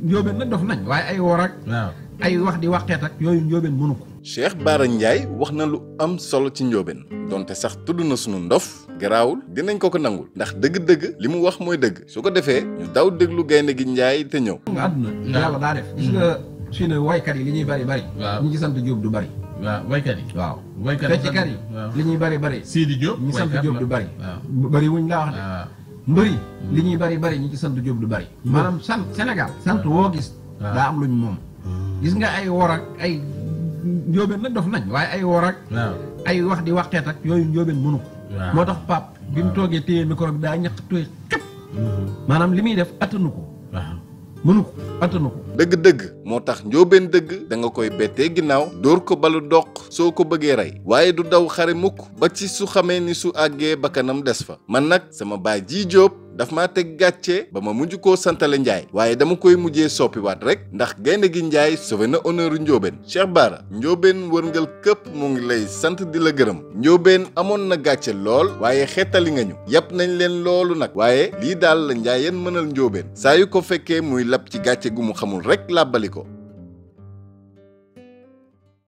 njóobeen nag dof nañ waaye ay wor ak ay wax di waxeet ak yooyu njóobeen mënu ko. Cheikh Bara Ndiaye wax na lu am solo ci njóobeen donte sax tudd na sunu ndof garaawul dinañ ko nangul ndax dëgg-dëgg li mu wax mooy dëgg su ko defee ñu daw déglu gaynde gi Ndiaye te ñëw. nga àdduna yàlla daa def gis nga suñu waykat yi li ñuy bari ñi ci sant Jóob du bari. waaw waykat yi. waaw fecckat yi li ñuy bari Sidi Diop ñi sant Jóob du bari. bari wuñ laa wax de. mbëri li ñuy bari ñi ci sant Jóob du bari. maanaam sant Sénégal sant woo gis. daa am luñ moom. gis nga ay wor ak ay njóobeen nag dof nañ waaye ay wor ak ay wax di waxeet ak yooyu njóobeen mënu ko. moo tax Pape bi mu toogee téye micro bi daa ñaq tooy xëpp. maanaam li muy def attanu ko. mënu ko attanu ko. dëgg-dëgg moo tax njóobeen dëgg da nga koy bettee ginnaaw dóor ko balu doq soo ko bëggee rey waaye du daw xare mukk ba ci su xamee ni su àggee bakkanam des fa man nag sama baay ji Jóob daf maa teg gàcce ba ma mujj koo santale Njaay waaye dama koy mujjee soppiwaat rek ndax gaynde gi Njaay sauvé na honneur njóobeen Cheikh Bara njóobeen wërngal këpp mu ngi lay sant di la gërëm njóobeen amoon na gàcce lool waaye xettali nga ñu yàpp nañ leen loolu nag waaye lii daal la Njaayeen mënal njóobeen saa yu ko fekkee muy lab ci gàcce gu mu xamul rek làbbali ko